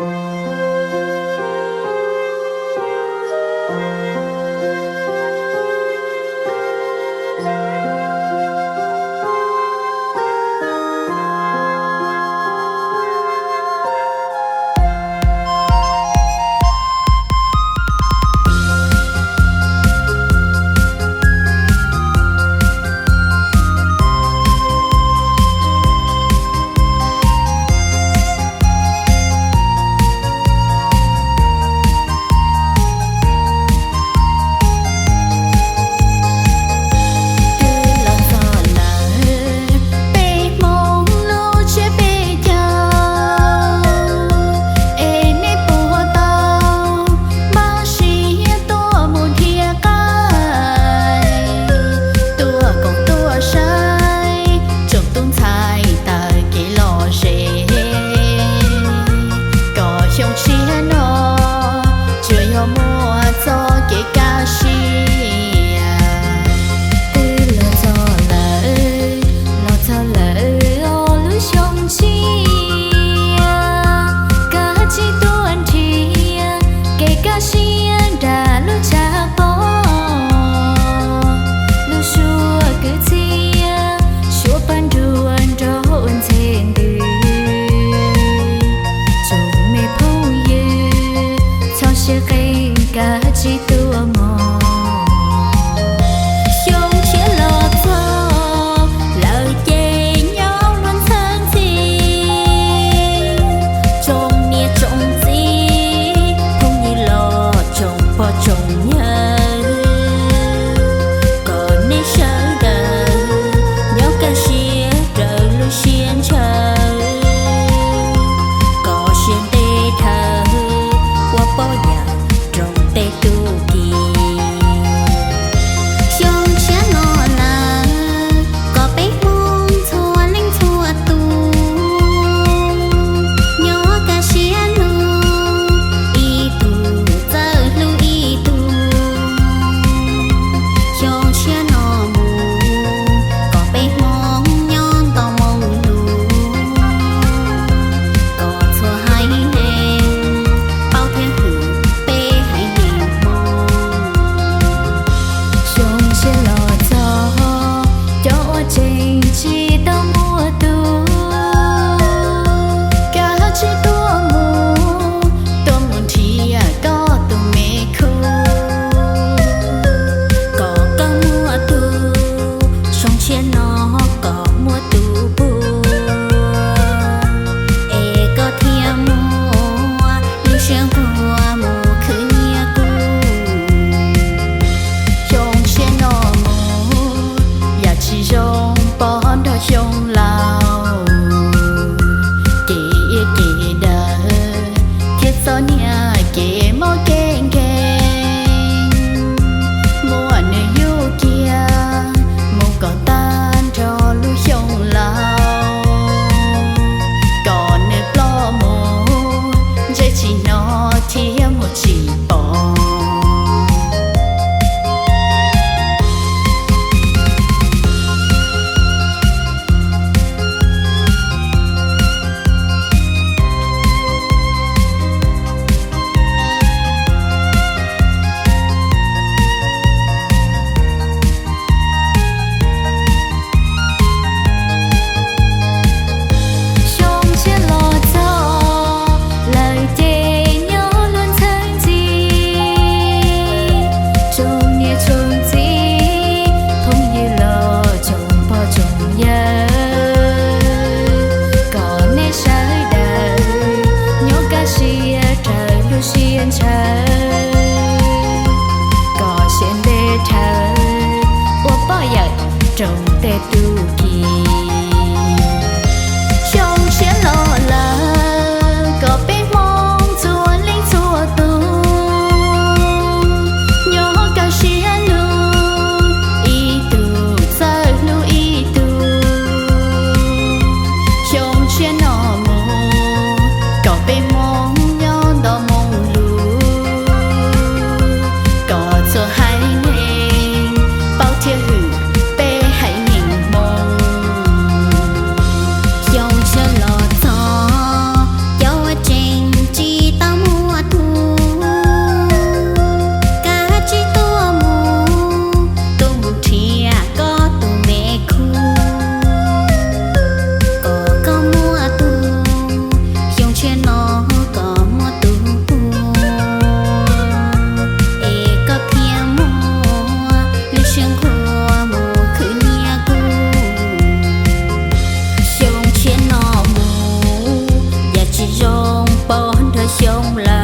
Twb los txog lawm, peb Hmoob lub tsiab peb caug, es nej puas tau npaj siab tuaj mus dhia qaib, tuaj koom tuaj saib tsoom tub ntxhais taug kev lom zem, kom xyoo tshiab no tsuas yog muaj txoj kev kaj siab. Twb los txog lawm, los txog lawm os lub xyoo tshiab, koj tsis tuaj nrhiav kev kaj siab nram lub tshav pob. Lub suab kwv txhiaj suab paj nruag nrog ua ntxhe ntws, tsoom me phooj ywg txhob siab qeeb koj tsis tuaj mog. Xyoo tshiab los txog lawm ces nyob luag ntxhab ntxhi, tsoom niam tsoom txiv phooj ywg los tsoom pog tsoom yawg, kom nej sawv daws nyob kaj siab raws lub siab ntshaw, kom siab ntev dhawv ua poj yawm roos tej tub ki. xyoo lawm.